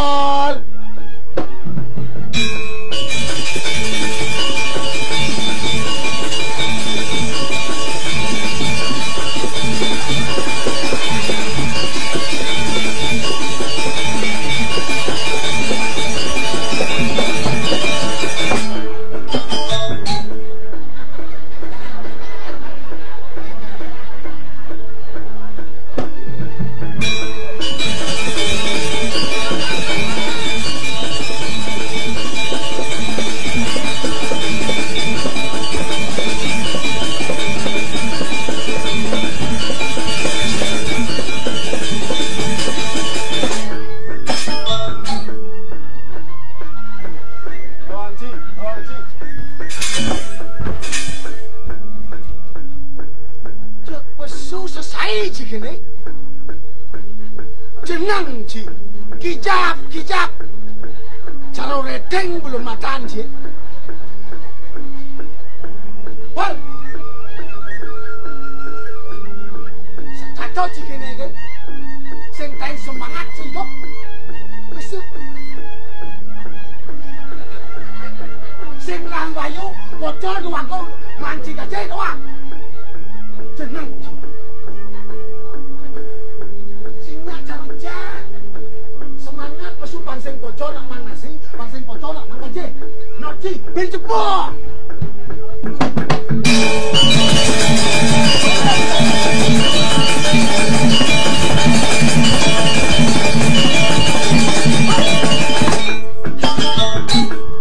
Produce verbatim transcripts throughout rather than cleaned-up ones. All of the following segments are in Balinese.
Bocor. Bawang Ji, Bawang Ji. Cek pesu sesai Ji kéné. Jeneng Ji. Kijap, kijap. Cara redeng belum matan Ji. Wal. Sekato Ji kéné ké. Sing taén semangat sing idup. Wis. Sing lan bayu, bocor duwangku, manci gajé doang. Jeneng. Sing nak carujak. Semangat pesu pansing bocor nak manasi, pansing bocor nak manggaji. Noci, bin jebol.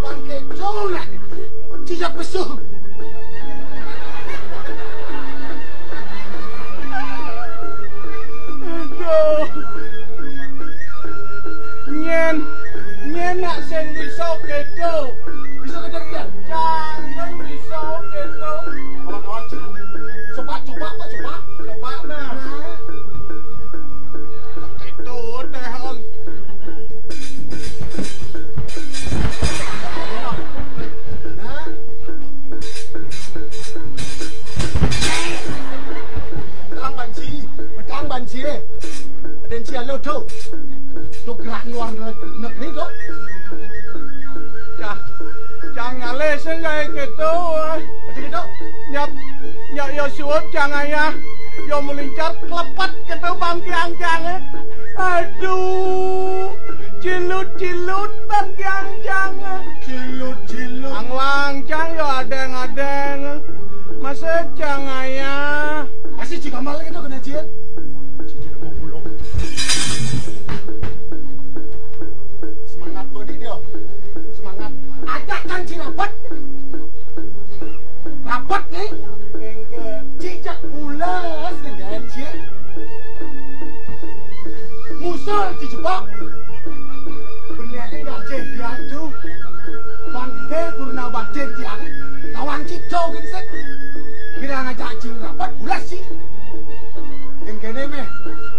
Bangke jolak. Cijak pesu. Aduh. Nyén, nyén nak sing bisa kéto. Bisa kéto, Yan? Jangan bisa kéto. Kawan-kawan, Cik. Coba, coba, Pak, coba. Coba, nah. Nah. Kéto, téh, Ong. Nah. Petang banci, petang banci, eh. Petang ci alo tuh. Tuh gerak luar negeri tuh. Cah, cang ngalih sing gaé kéto, eh. Betul itu? Nyap, nyap yo suwun cang ayah. Yo mulincar klepet kéto bangkiang cang, eh. Aduh, cilut-cilut bangkiang cang, eh. Cilut-cilut. Angwang cang yo adéng-adéng. Masih cang ayah. Masih jika malah itu kena jin. Semangat bodi dia. Semangat. Ajak kan ci rapet. Rapet nih. Cijak bulas dengan ci. Musul dijebak. Bener enggak jadian tuh. Bang Gede Purnawati tiang. Tawang cito gensek. Bilang ajak cing rapet bulas ci. Yang kéné méh,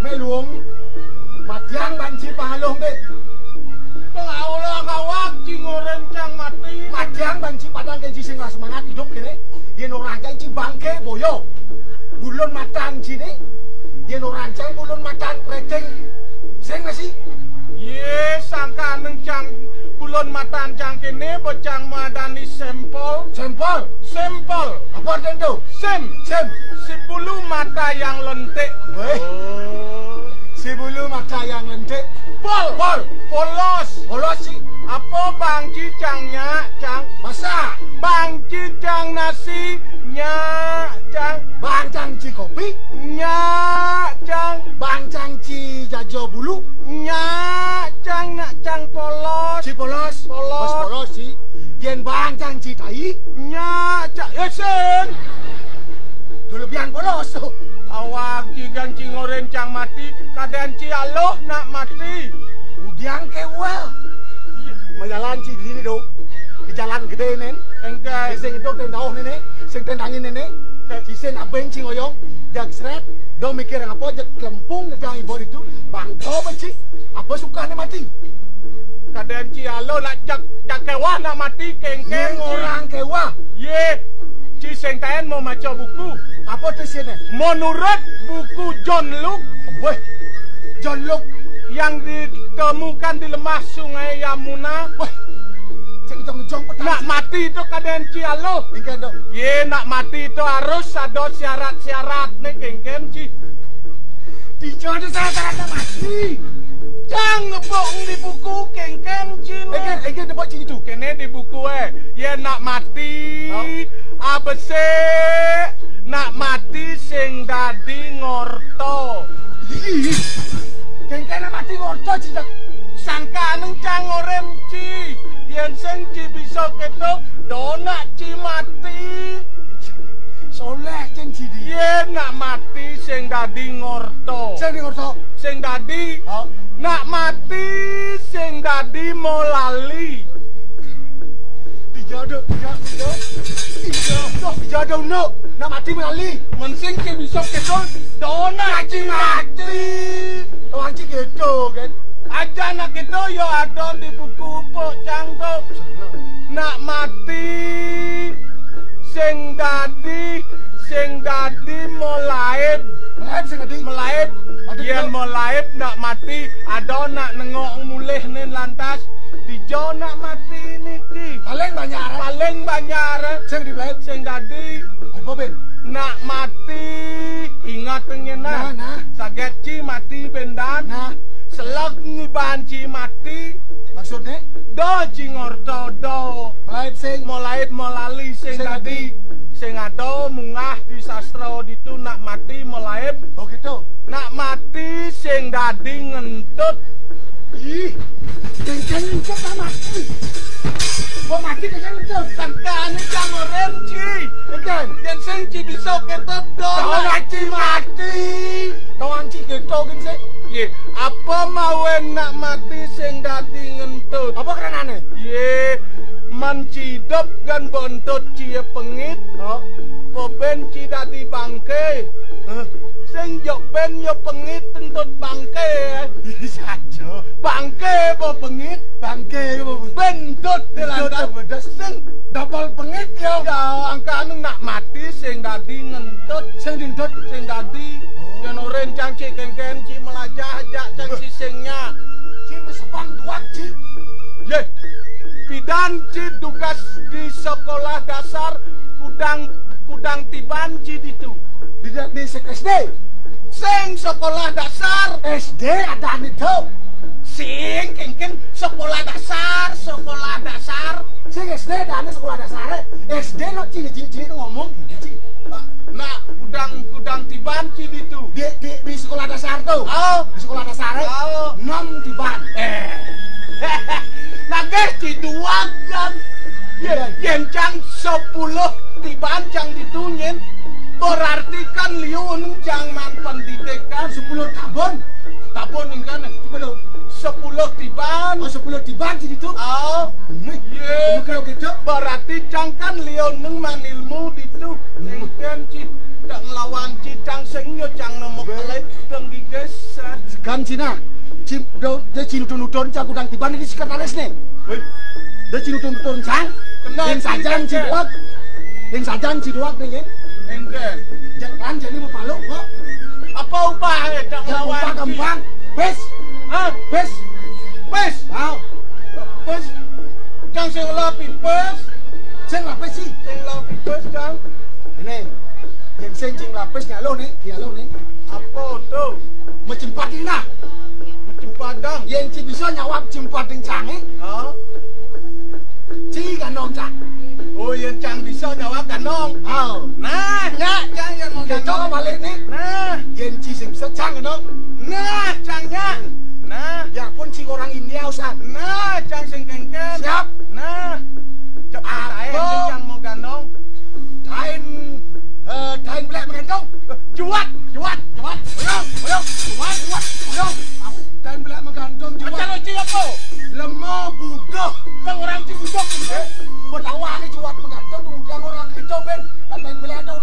méh luung, matiang banci pangaluh, Mbé. Pangaluh kawak, cing orén cang mati. Matiang banci padang kén ci sing semangat idup kéné. Yén orahang cang ci bangké boyo. Bulun matan ciné. Yén orahang cang bulun matan rédéng. Sing masih? Yé, sangkan cang bulun matan cang kéné, bocang madani sémpol. Sémpol? Sémpol. Apa artinya tuh? Sim. Sim. Si bulu mata yang lentik. Wéh. Oh. Si bulu mata yang lentik. Pol. Pol. Polos. Polos sih. Apa bang cicang nyak, cang? Masa? Bang cicang nasi nyak, cang. Bang cang ci kopi? Nyak, cang. Bang cang ci jajo bulu? Nyak, cang, nak cang polos. Ci polos. Polos. Polos, polos sih. Yén bang cang ci tai? Nyak, cang. Éh, sing. Dulu biang polos. Awak ci gén cing orén cang mati, kadén ci aluh nak mati. Udiang kéwéh. Majalan ci dini do. Di jalan gedé nén. Éngké. Sing idup tén dauh néné, sing tén tangi néné. Éngké. Ci sing abéng cing oyong, jag srét, do mikir apa, jag klempung gedang ibu itu, bangko benci. Apa sukané mati? Kadén ci alo nak cak, cak kéwéh nak mati, kéngkén. Yé, ci orang kéwéh. Yé, ci sing taén mau maca buku. Apa tuh isiné? Menurut buku John Luke. Wéh, John Luke. Yang di Temukan di lemah Sungai Yamuna. Wah, cek jong-jong petang. Nak mati to kadén ci aluh. Inggih, Dok. Yé, nak mati to harus ada syarat-syaratné kéngkén ci. Dija ada syarat-syarat nak mati. Cang ngepok di buku kéngkén ci. Inggih, inggih, ngepok ci itu. Kéné di buku é. Yén nak mati, oh, abesik, nak mati sing dadi ngorta. Ih, kéngkén nak mati ngorta, ci, Dok. Sangkaning cang orén ci. Yén sing ci bisa kéto, da nak ci mati. Soléh cén ci di. Yén nak mati sing dadi ngorta. Sing dadi ngorta. Sing dadi. Hah? Nak mati sing dadi molali. Dijada, dijada, dijada. Dijada, dijada, nak mati molali. Mén sing ci bisa kéto, da nak ci mati. Wong ci kéto, kan. Aja nak kéto ya ada di buku pok cang to. Nak mati sing dadi, sing dadi molaib. Molaib sing dadi? Molaib. Mati yén dulu. Molaib nak mati, ada nak nengok mulih nen lantas. Dija nak mati niki. Paling banjar. Paling banjar. Sing di molaib. Sing dadi. Apa, Ben? Nak mati, ingat pengen nah. Nah, nah. Saget ci mati bendan. Nah. Seleg ngiban ci mati. Maksudné? Da ci ngorta da. Molaib sing. Molaib molali sing dadi. Sing ada munggah di sastra ditu nak mati molaib. Oh, gitu. Nak mati sing dadi ngentut. Ih, kéngkén ngentut nak mati. Kok mati kéngkén ngentut? Sangkané cang orén ci. Kéngkén. Yén sing ci bisa kéto da nak ci mati. Tawang ci kéto gén sik. Yé, apa mawén nak mati sing dadi ngentut? Apa kranané? Yé, mén ci idup gén mbok entut ci ya pengit. Hah? Apa bén ci dadi bangké? Hah? Sing jok bén ya pengit entut bangké. Saja. Bangké apa pengit? Bangké apa pengit? Bén entut. Entut lantas. Apa das? Sing double pengit ya. Ya, angkane nak mati sing dadi ngentut. Sing dintut. Sing dadi. Oh. Yén orén cang ci kéngkén ci melajah ajak cang sisingnya. Ci mesepang duwag ci. Yé. Pidan ci dugas di sekolah dasar Kudang, Kudang Tiban ci ditu. Di, di sek-, S D. Sing sekolah dasar. S D adané to. Sing kéngkén sekolah dasar, sekolah dasar. Sing S D adané sekolah dasar. S D lo cilik-cilik ngomong gitu, ci. Nah, Kudang, Kudang Tiban ci ditu. Di, di, di sekolah dasar to. Oh. Di sekolah dasar. Oh. Nom tiban. Eh. Nagih ci duwag kan. Yén, yén cang sepuluh tiban cang ditu nyén. Berarti kan liu enem cang man pendidikan. Sepuluh tabon. Tabon ingkang sepuluh. Sepuluh tiban. Oh, sepuluh tiban ci ditu. Oh. Yé. Oke, oke, Cok. Berarti cang kan liu enem man ilmu ditu. Ingkén ci tak ngelawan ci cang sing yo cang nemu kelit deng digeser. Kan ci nah. Ci do, de ci nutun-nutun cang Kudang Tiban ini sekretarisné. Wih. De ci nutun-nutun cang. Kenal. Ing sajan ci duwag. Ing sajan ci duwag ning. Engken. Cek lan jani mepaluk kok. Apa upah tak ngelawan ci? Gampang. Pis. Hah? Pis. Pis. Aw. Pis. Cang sing olah pipis. Sing lapis ci. Sing olah pipis, cang. Ini. Yén sing cing lapis nyalo né, nyalo né. Apa to? Mecimpat ini nah. Mecimpat dang. Yén ci bisa nyawab cimpat ding cangé. Hah? Ci ganong cang. Oh, yén cang bisa nyawab ganong. Oh. Nah, nyak cang yén mau ganong. Kita balik né. Nah. Yén ci sing bisa cang ganong. Nah, cang nyak. Nah. Ya pun ci orang India usah. Nah, cang sing kéngkén. Siap. Nah. Cep taén cang mau ganong. Taén, eh, taén belek menggantung. Juwat, juwat, juwat. Ayo, ayo, juwat, juwat. Ayo. Aku taén belek menggantung juwat. Acara ci apa? Lemo butuh. Kang orang ci butuh. Eh, mau tahu ini juwat menggantung, yang orang itu, Ben. Taén belek itu.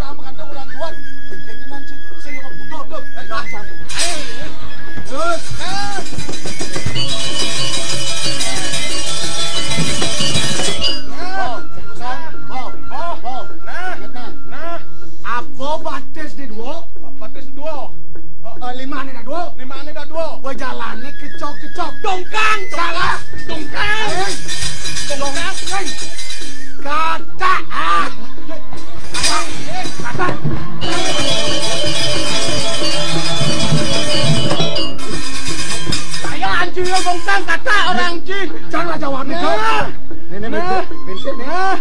Jawaban itu. Nah. Nih, nih, nah. Bensin, bensin, nih. Nah.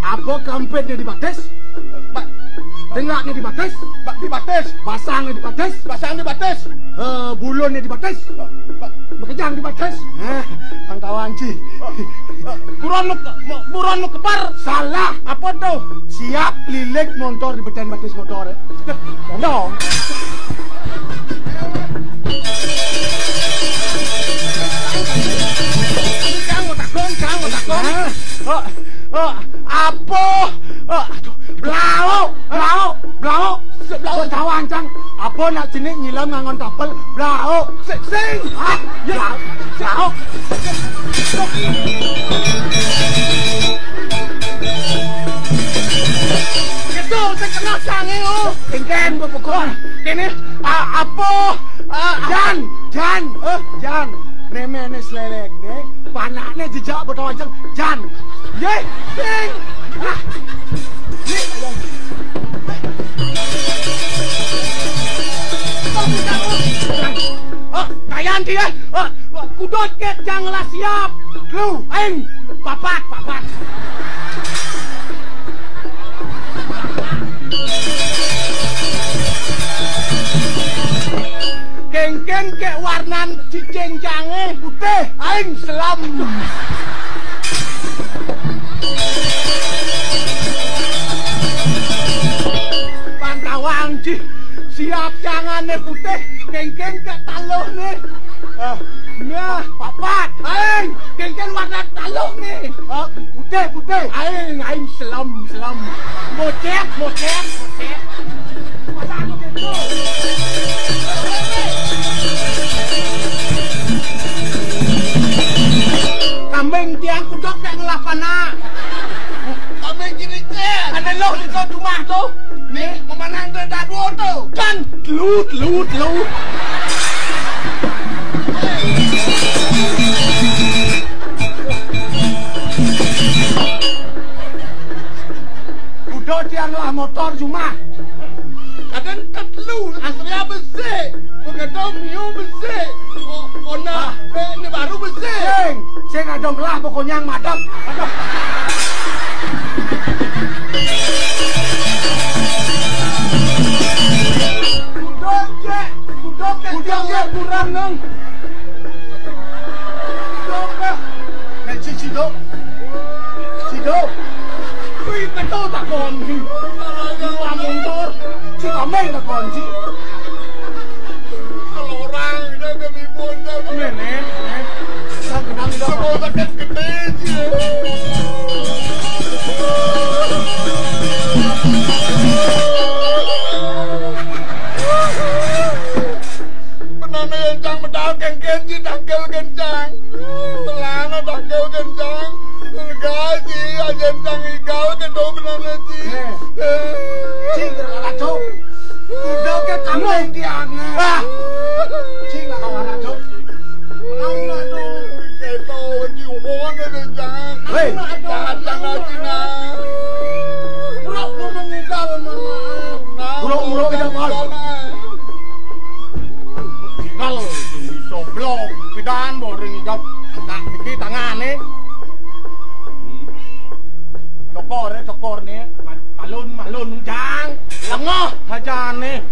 Apa kampitnya dibatis? Ba-, tengahnya dibatis? Ba-, dibatis. Basangnya dibatis? Basang dibatis. Eh, bulunnya dibatis? Ba-, ba-, makejang dibatis. Nah, pang tawang, Ci. Oh, oh, buron mau ke-, mau, buron mau kebar. Salah. Apa tuh? Siap lilik montor di beten batis motor. Dong. Cang, mau takon, Cang, mau takon. Hah? Oh, oh, apa? Oh, aduh, blau, blau, blau. Blau. Kok tawang, Cang? Apa nak jenik nyilam nganggon tapel? Blau. Sing, sing. Hah? Ya. Blau. Blau. Gitu, sing kena sange, oh. Kengken, Bu Pukul. Kene, a-, apa? A-, Jan, Jan, eh, Jan. Nemene selelek, ne. Panakne jejak botol wancang. Jan. Ye, sing. Ah. Ye. Oh, kayan dia. Oh, kudut ke jang lah siap. Lu, aing. Papat, papat. Kengken ke warnan cicing cange putih, aing selam. Pantawang, Ci. Siap cangane putih, kengken ke taluhne. Ah. Nah, papat. Aing, kengken warna taluhne. Ah, putih, putih. Aing, aing selam, selam. Bocet, bocet, bocet. Masa anu gitu. Kambing tiang kudok yang ngelah panak. Kambing kiri teh. Ada loh di kau rumah tuh. Nih, memanang teh dua tuh. Kan, lut, lut, lut. Udah tiang lah motor cuma. Kadang ket lu, asli apa sih? Begitu miu besi. O-, ona, ah, be, ini baru besi. Sing, sing adong lah pokoknya yang madep. Aduh. Udah, Cek. Udah, Cek. Udah, Cek. Kurang, Nang. Udah, Cek. Nek, Cek, Cek, Dok. Cek, Dok. Wih, betul takon. Wah, motor. Cek, ameng takon, Cek. Kalau orang, kita ke Bibun, dah. Nih, nih, nih. Saya kenal, Dok. Semua sakit gede, Cek. Benana yang cang medal kengken ji tangkel kencang. Belana tangkel kencang. Lega ji ajen cang igal kedo benana ji. Eh. Cing, kacau. Udah ke kambing tiang. Ah. Cing, kacau. Menang lah tuh. Keto ji hubungan kencang. Hei. Jangan, jangan, Cina. Pura-pura mengigal, mohon maaf. Pura-pura tidak mau. Kalau iso blong, pidan boring ijo. Angkat iki tangane. Cokor, eh, cokor ne. Ma-, malun, malun, jang. Lengoh ajane.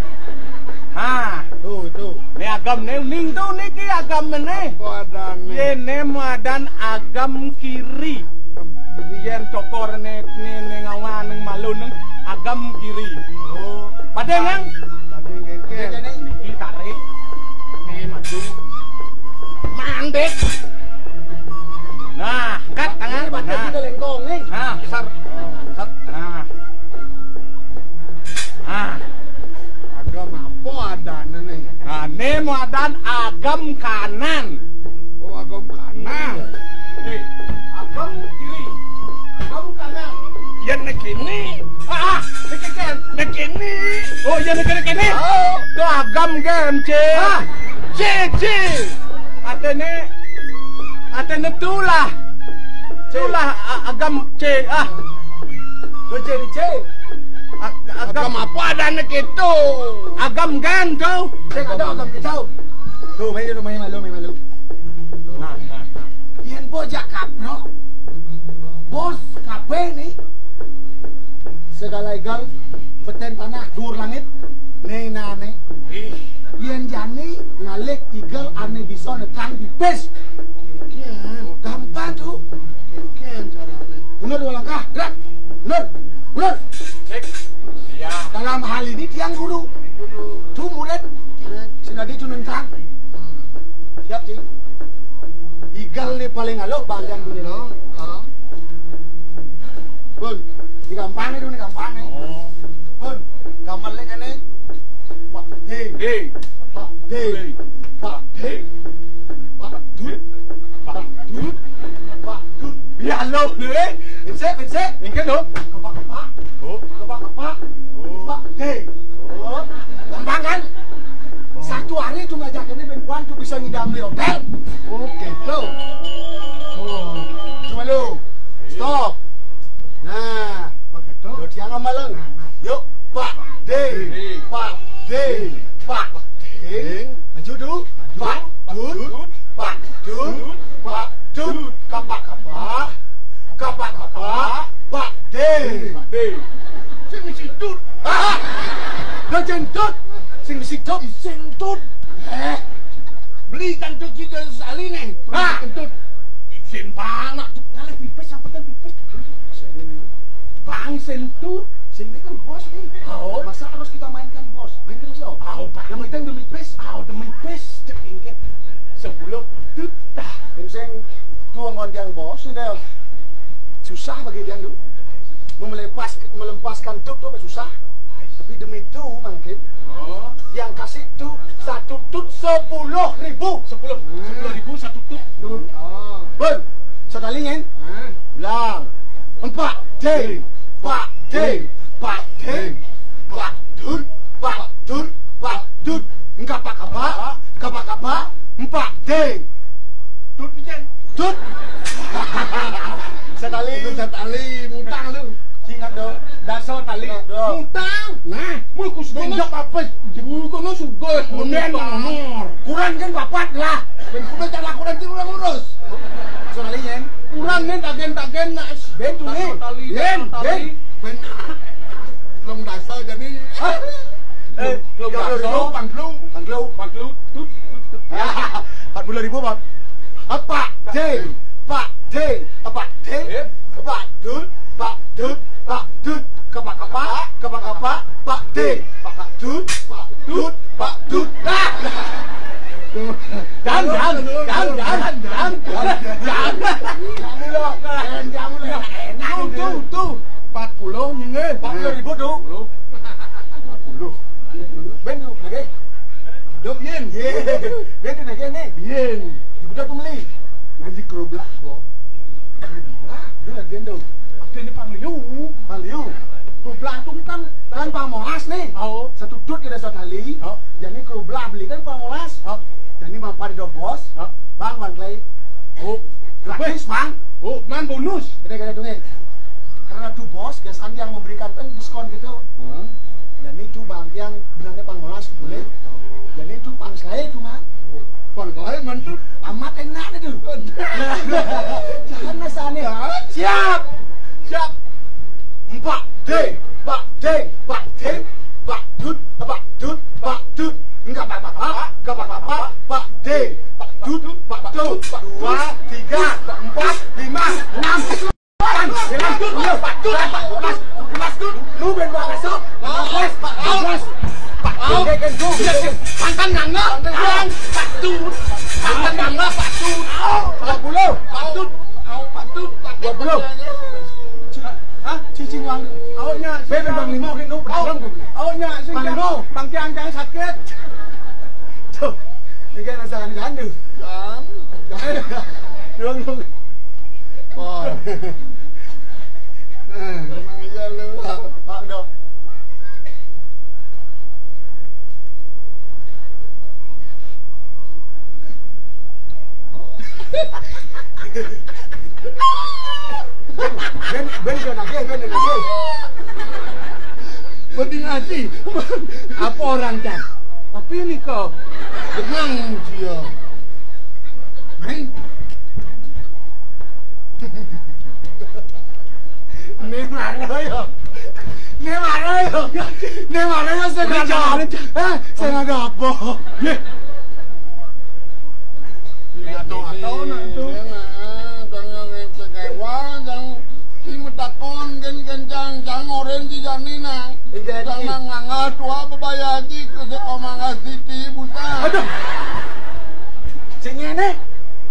Ha. Tuh, tuh. Ne agam ne, ning tuh niki agam ne. Apa adane? Yene madan agam kiri. Yen cokor ne, ne, ne ngawan, ne malun, ne agam kiri. Oh. Padeng, Nang? Padeng, nggih. Niki tarik. Nih, maju. Mandek. Nah, angkat tangan. Ini batis. Nah. Ini lengkong, nih. Nah, besar. Set. Nah. Nah. Agam apa adane, nih? Nah, ini mau adan agam kanan. Oh, agam kanan. Eh, agam kiri. Agam kanan. Yen nekene. Ah, ah, nekene. Nekene. Oh, yen nekene kene. Oh. Tuh agam gen, Ci. Ah. Ci, Ci. Atene, atene tulah. Tulah, a-, agam, Ci. Ah. Tuh, Ci, Ci. A-, agam. Agam apa adane gitu? Agam gen tuh. Cek ada agam gitu. Tuh, main dulu, main malu, main malu. Nah, nah, nah. Yen Ojak kaprok. Bos kabeh ni. Segala igal, beten tanah, dhuwur langit. Ning nane. Yen jani ngalih igal ane bisa nekang pipis. Gampang, Tu. Gampang carane. Mundur dua langkah, gerak. Mundur. Mundur. Iya. Dalam hal ini tiang guru. Tu murid. Sing dadi tu nentang. Siap, Cing. Igal ni paling alok, bang, tiang guru. Pun, digampang ni, digampang ni. Oh. Pun, gampang ni kene. Pak Ding. Ding. Pak Ding. Pak Ding. Pak Dut. Pak Dut. Pak Dut. Ya lo, le. Insek, insek. Engke lo. Kepak, kepak. Oh. Kepak, kepak. Oh. Pak Ding. Oh. Gampang kan? Satu hari tu ngajak ini ben puan tu bisa ngidam di hotel. Oh, gitu. Oh. Cuma lo. Stop. Nah, begitu. Lo tiang amalan. Nah, nah. Yuk, Pak Ding. Ding. Pak Ding. Pak Ding. Maju, Du. Pak Dut. Pak Dut. Pak Dut. Kapak, kapak. Kapak, kapak. Pak Ding. Pak Ding. Sing mesti dut. Ah. Dah jentut. Sing mesti dut. Sing dut. Eh. Beli kantut kita sekali nih. Ah. Kantut. Simpang nak ngalih pipis, apa kan pipis? Bang, sing tu. Sing ini kan bos nih. Oh. Masa harus kita mainkan bos? Mainkan aja. Oh, Bang. Yang penting demi pis. Oh, demi pis. Cek engke. Sepuluh tu dah. Sing tu ngon tiang bos ni dah. Susah bagi tiang tu. Melepas, melepaskan tut tu susah. Tapi demi tu mungkin. Oh. Yang kasih tu satu tut sepuluh ribu. Sepuluh. Hmm. Sepuluh ribu satu tut. Tut. Oh. Bun, sekali kan? Hmm. Ulang. Empat. Ding. Pak Ding. Pak Ding. Pak Dut. Pak Dut. Pak Dut. Engkau pak apa? Kapak apa? Empat. Ding. Tut, Jen. Tut. Sekali. Itu sekali, mutang lu. Ingat dong. Daso tali. Dong. Mutang. Nah, mulu kus Tindok apa? Juru kono sugih. Kemudian nomor. Kuran kan papat lah. Ben kuda cara kuran itu orang urus. Sekali, Jen. Kuran nih tagen-tagen nak. Ben tuh nih. Tali, Ben, tali. Ben. Ben. Belum dasar jadi. Hah? Eh, belum dasar. Pangklu. Pangklu. Pangklu. Tut, tut, tut. Empat puluh ribu, Bang. Pak Ding, Pak Ding, Pak Ding, Pak Dut, Pak Dut, Pak Dut, kepak kepak, kepak kepak, Pak Ding, Pak Dut, Pak Dut, Pak Dut. Nah. Dan, dan, dan, dan, dan, dan. Kamu loh, keren kamu loh. Tuh, tuh, tuh. Empat puluh, nyinge. Empat puluh ribu tuh. Empat puluh. Ben, oke. Dok, yen. Yen. Ben, kena yen nih. Yen. Ibu dah pembeli. Ngaji kerublah, kok. Kerublah. Udah, gendong. Waktu ini Pangliu. Pangliu. Kerublah tuh kan, kan Pak Moras nih. Oh. Satu dut kita satu kali. Oh. Jadi kerublah beli kan Pak Moras. Oh. Jadi mampir do bos. Oh. Bang, Bang Clay. Oh. Gratis, Bang. Oh, man bonus. Kita, kita tunggu. Karena tuh bos, biasanya yang memberikan kan diskon gitu. Hmm. Jadi itu Bang yang bilangnya Pangolas boleh. Jadi itu Pang saya itu, Bang. Pang saya mantut. Amat enak itu. Jangan rasanya. Siap. Siap. Empat D, Pak D, Pak D, Pak Dut, Pak Dut, Pak Dut. Enggak apa-apa, enggak apa-apa, Pak D, Pak Dut, Pak Dut. Dua, tiga, empat, lima, enam. Pak Dut, Pak Dut, Pak Dut. Lu ben Pak Dut. Pak Dut, Pak Dut. Mantan nangga, Pak Dut. Mantan nangga, Pak Dut. Dua puluh. Pak Dut. Pak Dut. Dua puluh. Hah? Cicing uang. Awaknya. Bebe Bang Limo gitu. Awaknya sing Bang Limo. Bang Kiang Kiang sakit. Tuh. Ini kan rasa aneh-aneh. Jangan. Jangan. Dua puluh. Wah. Eh, memang iya lu. Pak Dok. Ben, ben, ben, ben, ben, ben. Mending aji. Apa orang, Cang? Tapi ini kok. Tenang dia. Main. Né mara ya. Né mara ya. Né mara ya sing ada apa? Éh, sing ada apa? Atau-atau nak tu. Nah, jangan ngecek hewan, jangan si metakon, gen kencang, jangan orang di janina. Jangan ngangah tua bebaya haji ke sekomang Siti busa. Aduh. Sing ngene.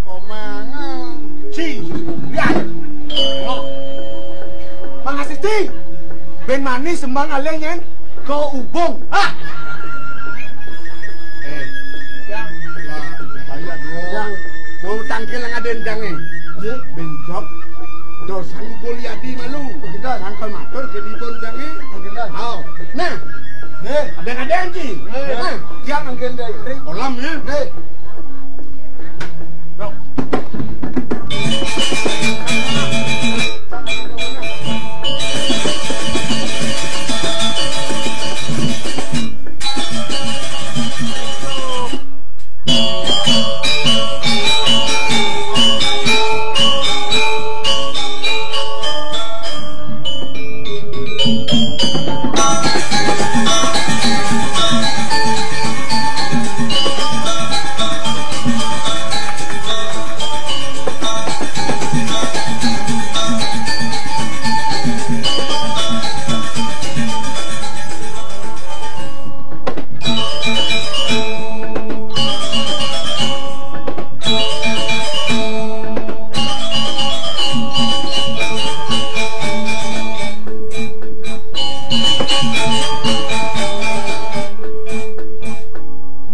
Komang. Si, lihat. Oh. Mang Asiti. Ben manis sembang alé nyén. Ko ubung. Ah. Eh. Yang. Lah, saya dulu. Yang. Mau tangkil yang ada endangnya. Iya. Bencok. Dosa lu gol yadi malu. Begitu. Angkal matur ke dibon jangnya. Begitu. Oh. Nah. Nih. Ada-ada anjing. Nih. Nah. Yang angkil dari kolam ya. Nih.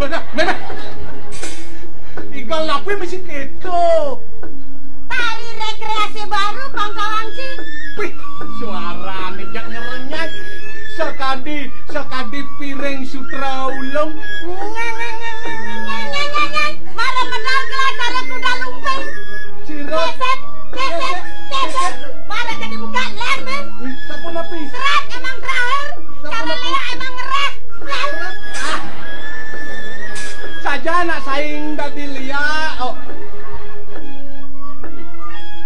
Bener, bener. Tinggal lapis masih ketok. Tari rekreasi baru, Bang Kawangci. Wih, suarane jak ngerenyah. Sakadi, sakadi piring sutra ulung. Mara medal kelas cara kuda lumping. Sira. Keset, keset, keset. Mara jadi buka lem, eh. Wih, sampun api? Serat emang terakhir. Sampun api? Cara lea emang ngereh. Saja anak saing dadi lia. Oh.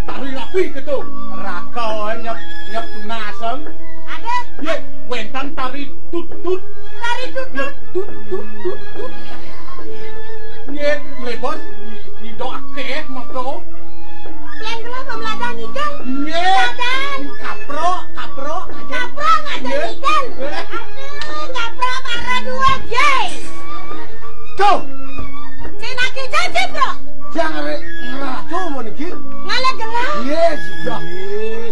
Tari rapi gitu. Raka nyep, nyep tunasem. Ada. Ye, wénten tari tutut. Tari tutut. Nyep tut, tut, tut, tut. Nyet, mlebos, i-, ido akéh, mangko. Yang gelap pemeladan ikan. Nyet. Peladan. Kaprok, kaprok. Kaprok ada ikan. Aduh, kaprok marah dua, Jay. Tuh. Cina kijang, Cipro. Jang are ngerah tuh mau niki. Ngalek gelah. Iya, iya.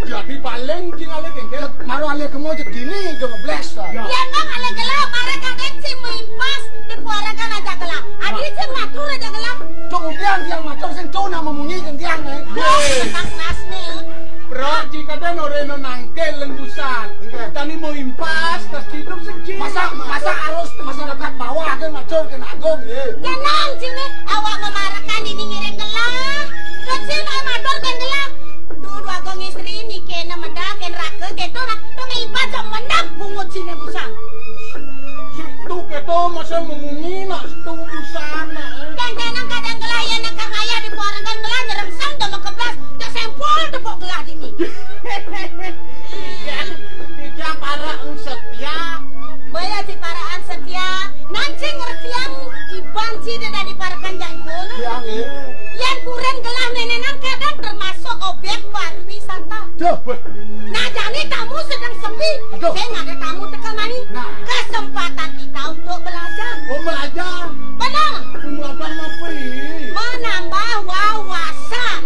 Jadi paling cing alek engkel. Maru alek kemo cek gini, cuma bless ta. Ya. Ya, Bang, alek gelah, mara kadek cing meimpas, dipuarakan aja gelah. Adi cing matur aja gelah. Tuh, udian tiang matur, sing tuh nama munyi, kan tiang, eh. Wah, tenang nasne. Bro, jika ada noreno nangkel lembusan. Iya. Tani mau impas, tas hidup sing cing. Masa, masa harus masyarakat bawah kan matur kena agung, ya. Tenang, sini. Awak memarakan ini ngiring gelah. Kecil, eh, matur kan gelah. Duh, dua gong istri ni kena mendak, kena raka, gitu, nah. Tuh, ngipas, sok mendak, bungut sini busang. Situ keto masa memungi nak situ busana. Dan tenang kadang gelah ya nak kang ayah di puarangan gelah nyerengsang dah mekeblas. Dah sempol tepuk gelah dini. Tiang, tiang para setia. Baya si paraan setia. Nanci ngertiang iban si dah dari parakan janjul. Tiang, eh. Yang buran gelah nenenan kadang termasuk objek pariwisata. Duh. Nah, jani tamu sedang sepi. Aduh. Sing ada tamu teka mari. Nah. Kesempatan kita untuk belajar. Oh, belajar. Benar. Menambah apa ini? Menambah wawasan.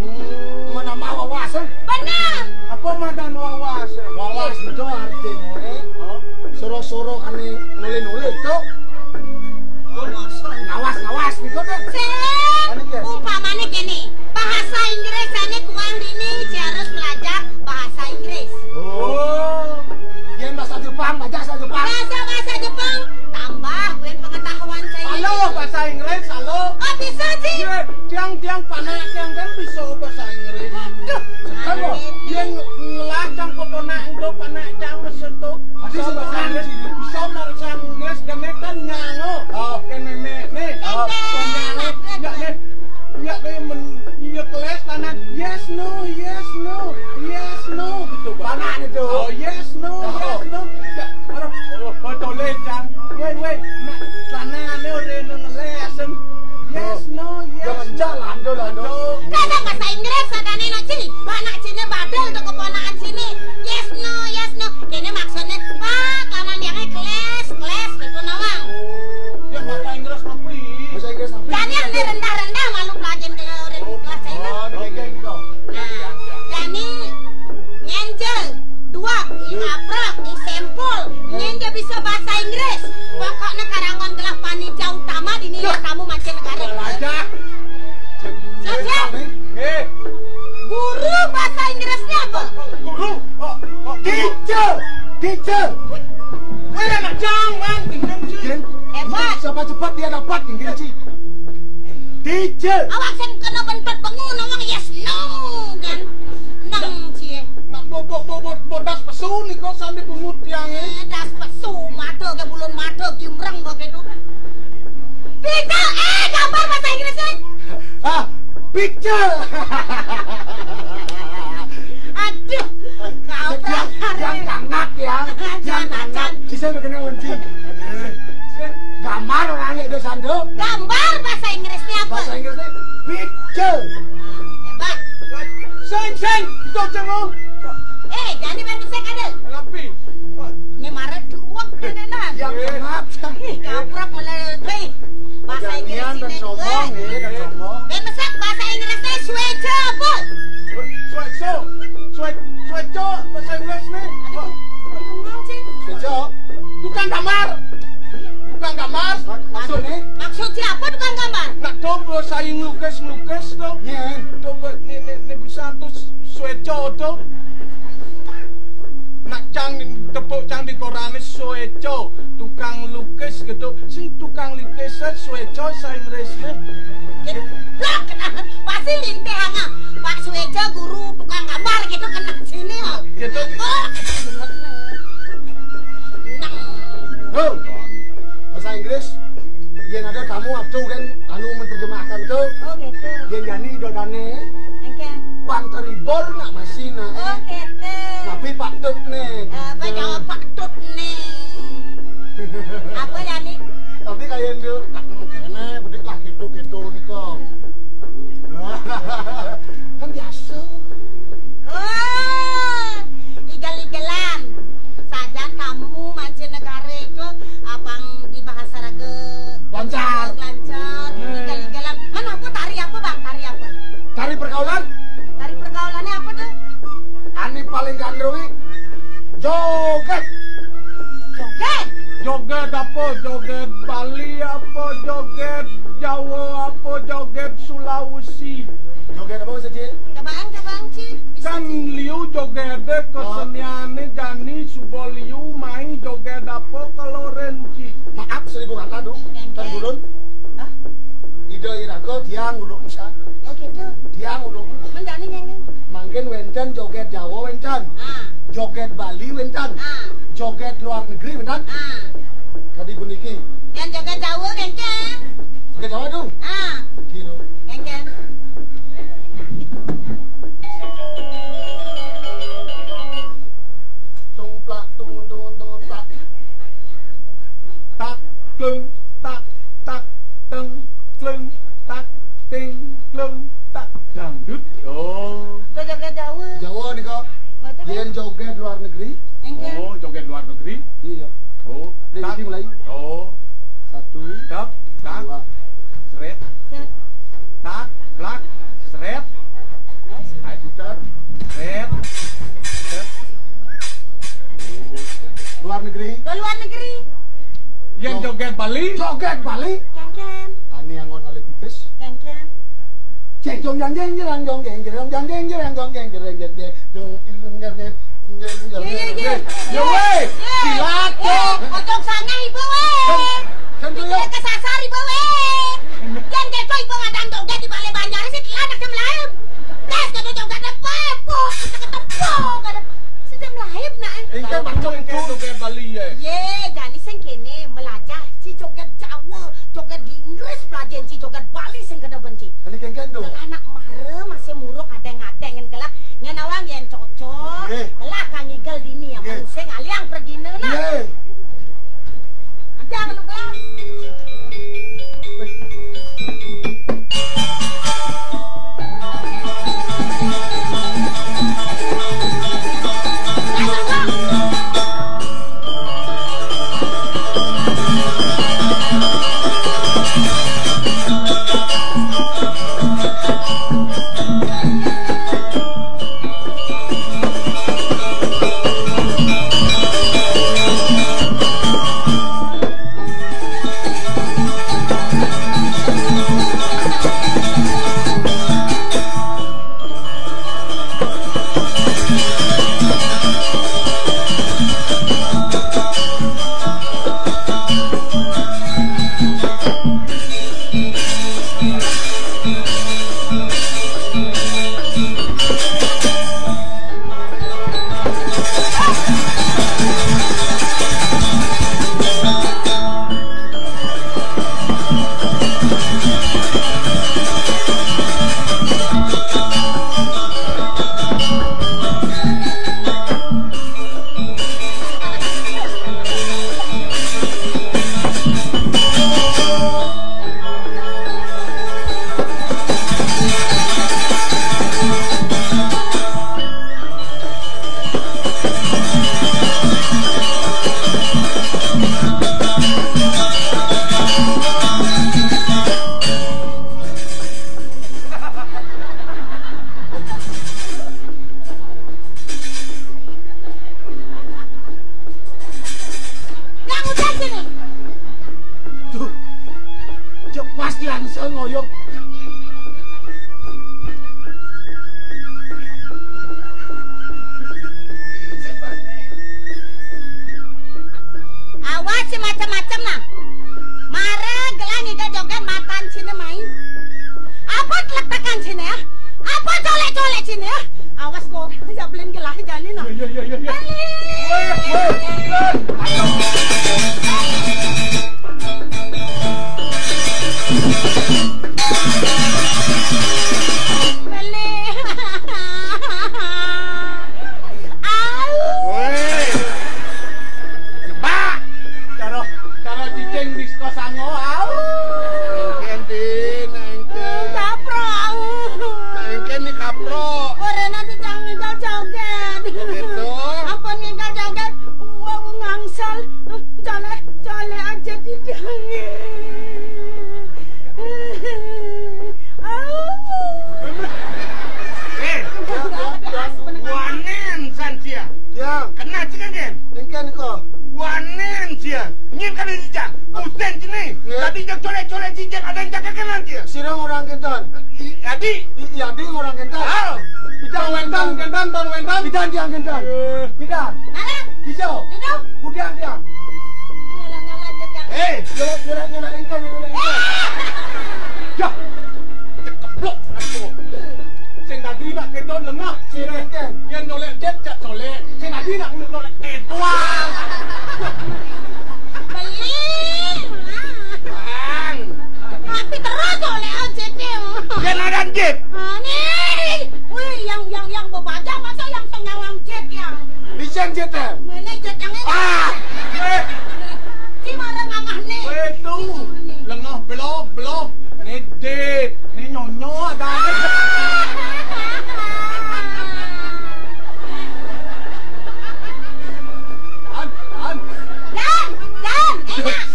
Hmm, menambah wawasan? Benar. Apa madan wawasan? Wawasan itu artinya, eh, oh, suruh-suruh ane nulis-nulis itu. Wawasan. Ngawas, ngawas gitu deh. Sing. Ane, ya. Umpamane kene, bahasa Inggris ane kuang dini, harus belajar bahasa Teacher. Wéh, anak jang, Mang. Gini, Ci. Hebat. Siapa cepat dia dapat, gini, Ci. Teacher. Awak sing kena bentot bangun, awak yes, no, kan. Nang, Ci. Nak bo-, bo-, bo-, bo-, bodas pesu ni kok sambil bungut tiang, eh. Eh, das pesu, mata ke bulun mata, gimreng kok gitu. Teacher, eh, gambar bahasa Inggrisnya. Ah, picture. Aduh, kau Yang, yang tangak, yang, yang tangak. Bisa begini, Unci. Gambar orang itu, Sandu. Gambar bahasa Inggrisnya apa? Bahasa Inggrisnya picture. Hebat. Sing, sing, itu cengok. Eh, jadi main musik ada? Rapi. Ini marah duwek ini, nah. Yang tangak. Ih, kaprak malah, hei. Bahasa Inggris ini, dan sombong, eh, dan sombong. Eh, mesek bahasa Inggrisnya sueco apa? Sueco. Sue-, sueco, bahasa Inggris nih. Aduh, ngomong sih. Sueco. Tukang gambar. Tukang gambar. Maksudnya? Maksudnya apa tukang gambar? Nak dong, kalau saya ngelukis-ngelukis dong. Iya. Dong, ini, ini, ini bisa tuh sueco tuh. Nak cang tepuk cang di korane sueco, tukang lukis gitu. Sing tukang lukis sueco sing resmi. Blok, pasti lintih hanga. Pak Sueco guru tukang gambar gitu kena sini, oh. Gitu. Oh, nang. Oh, bahasa Inggris. Yen ada tamu atu kan anu menerjemahkan tuh. Oh, gitu. Yen jani dodane. Engke. Bang teribor nak masih nak. Oh, gitu. Tapi Pak Tut nih. Apa jawab Pak Tut nih? Apa jani? Tapi kayak itu, tak kena, bedik lah gitu-gitu nih kok. Kan biasa. Oh, igel-igelan. Sajan tamu mancanegara itu abang di bahasa raga lancar. Lancar, hmm. Igel-igelan. Mana apa tari apa, Bang? Tari apa? Tari pergaulan. Tari pergaulannya apa tuh? Ani paling gandrungi. Joget. Joget. Joget apa? Joget Bali apa? Joget Jawa apa? Joget Sulawesi. Joget apa, Mas Haji? Cobaan, cobaan, Ci. Bisa, kan Ci. Liu joget keseniannya jani suba liu mai joget apa kalau Renci. Maaf, seribu kata, dong. Kan bulun. Hah? Ida iraga tiang uluk musa. Oh, gitu. Tiang uluk. Menjani nyanyi. Mangkin wenten joget Jawa wenten. Ah. Joget Bali wenten. Ah. Joget luar negeri wenten. Ah. Tadi puniki. Yang joget Jawa wenten. Joget Jawa tuh. Ah. Gitu. Wenten. Tung plak, tung, tung, tung, plak. Tak, klung, tak, tak, teng, klung, tak, ting, klung, tak. Dangdut. Oh. Joget Jawa. Jawa nih kok. Betul, yen joget luar negeri. Enggak. Oh, joget luar negeri. Iya. Oh. Dari tak. Mulai. Oh. Satu. Tak, tak. Dua. Seret. Set. Tak, plak, seret. Ayo putar. Seret. Seret. Luar negeri. Ke luar negeri. Yang joget Bali. Joget Bali. Kengken. Ani yang ngon alih pipis. Kengken. Jeng jong jang jeng jerang jong jeng jerang jang jeng jerang jong jeng jerang jeng jeng jong. Iya, iya, iya. Yo, weh. Silat, yo. Ojo sange ibu, weh. Kan, kan, yo. Kesasar ibu, weh. Yang kepo ibu ngadang joget di Balai Banjar sih, dia anak yang lain. Blas, kata joget ada pepo, kita ketepok, ada. Sejam lain, nak. Engke macam itu joget Bali, ya. Ye, jani sing kene melajah si joget Jawa, joget di Inggris, pelajaran si joget Bali sing kena benci. Ini kengken tuh. Anak mare masih muruk adeng-adeng. Wénten, ton wénten. Pidan tiang kénten. Eh. Pidan. Mana? Ijo. Ijo. Kudiang tiang. Nyala-nyala jejak. Eh, nyolek-nyolek, nyolek éngkén, nyolek éngkén. Dah. Cekeplok aku. Sing tadi nak kéto lengah, sing éngkén. Yén nyolek jit, jak colek. Sing tadi nak nyolek étoan. Beli. Bang. Tapi terus colek jit. Yén ada jit. Ah, nih. Wih, yang, yang, yang bebajang masa yang sing nyawang jit ya? Bisa jit ya? Mana jit yang ini? Ah! Eh. Ci marang mamah nih. Wéh, tuh. Lengah belum, belum. Né jit, né nyonyo ada. An, an. Dan, dan, enak.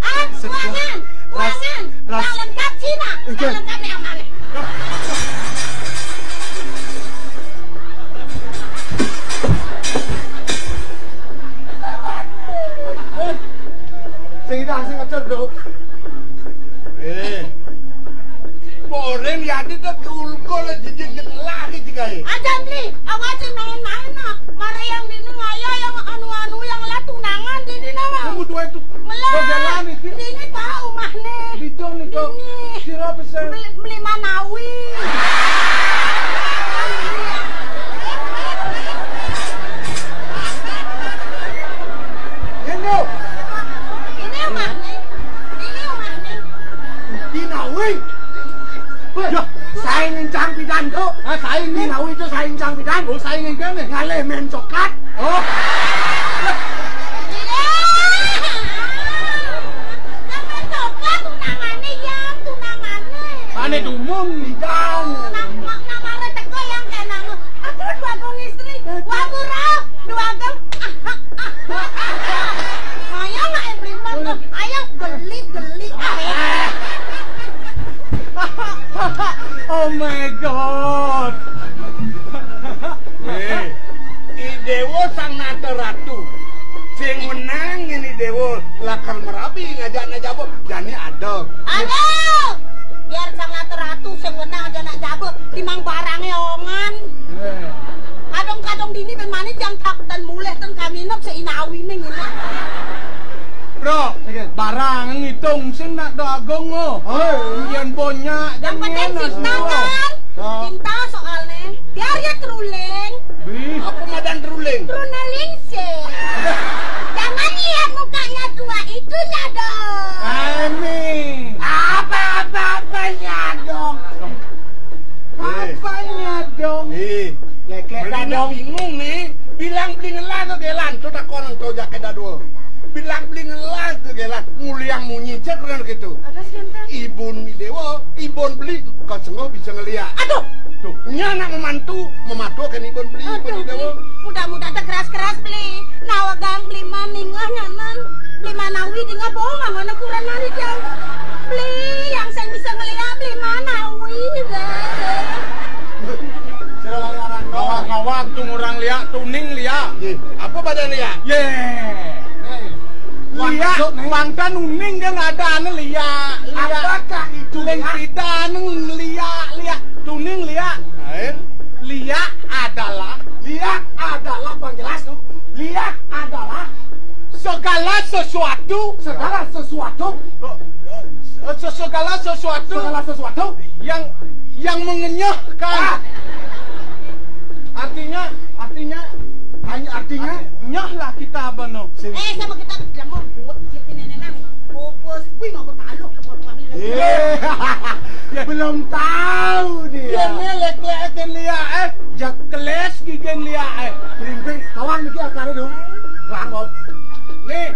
Ah, ruangan, ruangan. Ras. Lengkap Cina. Oke. Lengkap yang mana? Sing dah, sing atur dulu. Eh. Boring ya, dia tuh ulko lah, jijik lagi jika. Aja beli, awas sing main-main nah. Mari yang dini ngaya yang anu-anu yang lah tunangan dini nama. Kamu dua itu. Melah. Kok jalan itu? Dini tahu mah nih. Di Jong nih kok. Dini. Sira pesen. Beli, beli Manawi. Ini. Ini mah nih. Ini mah nih. Dinawi. Wéh, ya, saing encang pidan to. Ah, saing nih. Dinawi to saing encang pidan. Oh, saing encang nih. Ngalih main coklat. Oh. Nang main coklat tunangané, yang tunangané. Ané dumung. Pidan. Nang, nang, nang mara teko yang kenang. Aduh, dua gong istri. Wah, murah. Dua gong. Ayo, Mak Ibrahim, ayo, geli, geli. Oh my God. Wéh, I Déwa Sang Nata Ratu. Sing menang ini Déwa lakar merabi ngajak nak jaba. Jani ada. Aduh. Biar Sang Nata Ratu sing menang ngajak nak jaba, timang barangé ongan. Wéh. Kadang-kadang dini ben mani jang kapetan mulih ten kaminep seinawi ning ngene. Bro, oke. Barang ngitung sing nak dagang, oh. Oh. Yén banyak yang penting cinta kan? Ya. Cinta soalnya. Biar ya teruling. Bih. Apa madan teruling? Teruling sih. Jangan lihat mukanya tua itu ya dong. Aneh. Apa-apa-apanya dong. Apanya dong? Eh, lek-lek beli dong. Bingung nih, bilang beli ngelah ke gelan, coba kono to jaket dadua. Bilang beli ngelah ke gelan, nguliang munyi cek keren gitu. Ada sih, enten. Ibun Déwa, ibun beli, kau sengguh bisa ngeliat. Aduh. Tuh, nya anak memantu, mematuakan ibun beli, ibun Déwa. Mudah-mudahan keras-keras beli. Nawagang beli maning nyaman. Beli Manawi di ngabong, mana kurang nari jauh. Beli yang saya bisa ngeliat, beli Manawi. Sira lari aran doang. Kawan-kawan, tung orang liak, tuning liak. Iya. Apa badan liak? Ye. Nih. Liak, masuk, nih. Bangkan uning kan ada anu liak. Liak. Apakah itu liak? Leng pidan liak, liak. Tuning liak. Lain. Liak adalah. Liak adalah, Bang, jelas tuh. Liak adalah segala sesuatu. Segala sesuatu. Eh, se-, segala sesuatu. Segala sesuatu. Yang, yang mengenyahkan. Ah. Artinya, artinya, hanya artinya, nyah lah kita apa no. Eh, sama kita jamu buat siapin nenek nang. Bobos, wih, mau bertaluh ke bawah kami. Iya. Belum tahu dia. Dia melek-lek liak, eh. Jak keles gigin liak, eh. Bring, bring. Kawan niki akare dong. Rambut. Nih.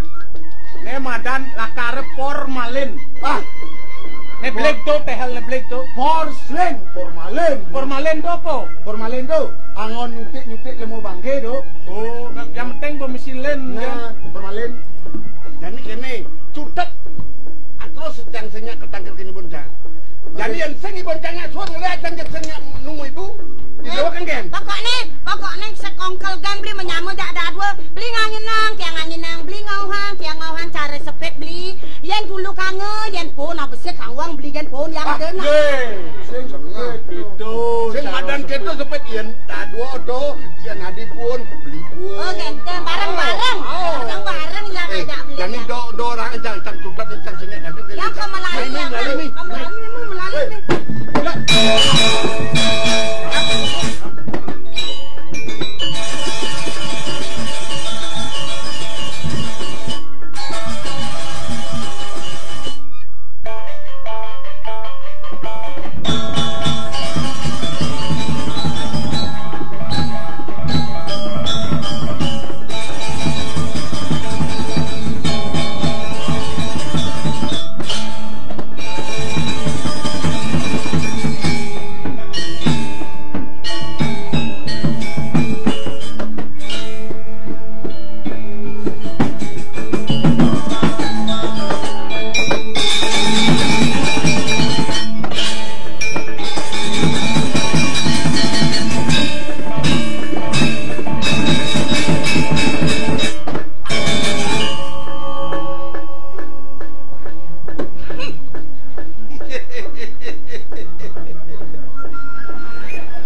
Né madan lakare formalin. Ah. Né blék to, téhél né blék to. Porslin, formalin. Formalin to apa? Formalin to angon nyutik-nyutik lemo bangké to. Oh, yang penting pemisilin, nah, ya. Formalin. Jani kéné, cutet. Terus yang sing nyak ketangkir kene pun jang. Jani yang sing ibun jang nyak suwun ngeliat jang sing nyak nunggu ibu. Dibawa kan, Gen? Pokokné, pokokné sekongkel Gen beli menyama jak dadua. Beli nganginang, kiang nganginang, beli ngauhang, kiang ngauhang, cara sepit beli. Yén dulu kangen, yén pun apa sih kangwang beli yén pun yang kena. Sing sepit itu. Sing madan kéto sepit yén dadua. Tuh, yen adipun, belipun. Oh, ganteng. Bareng-bareng. Oh. Bareng-bareng lah. Eh, ngajak beli. Jani do, do orang encang, encang tukat, encang sengit, encang sengit. Ya, ke Melayu, Melayu, Melayu. Ke Melayu, Melayu. Weh. Gila.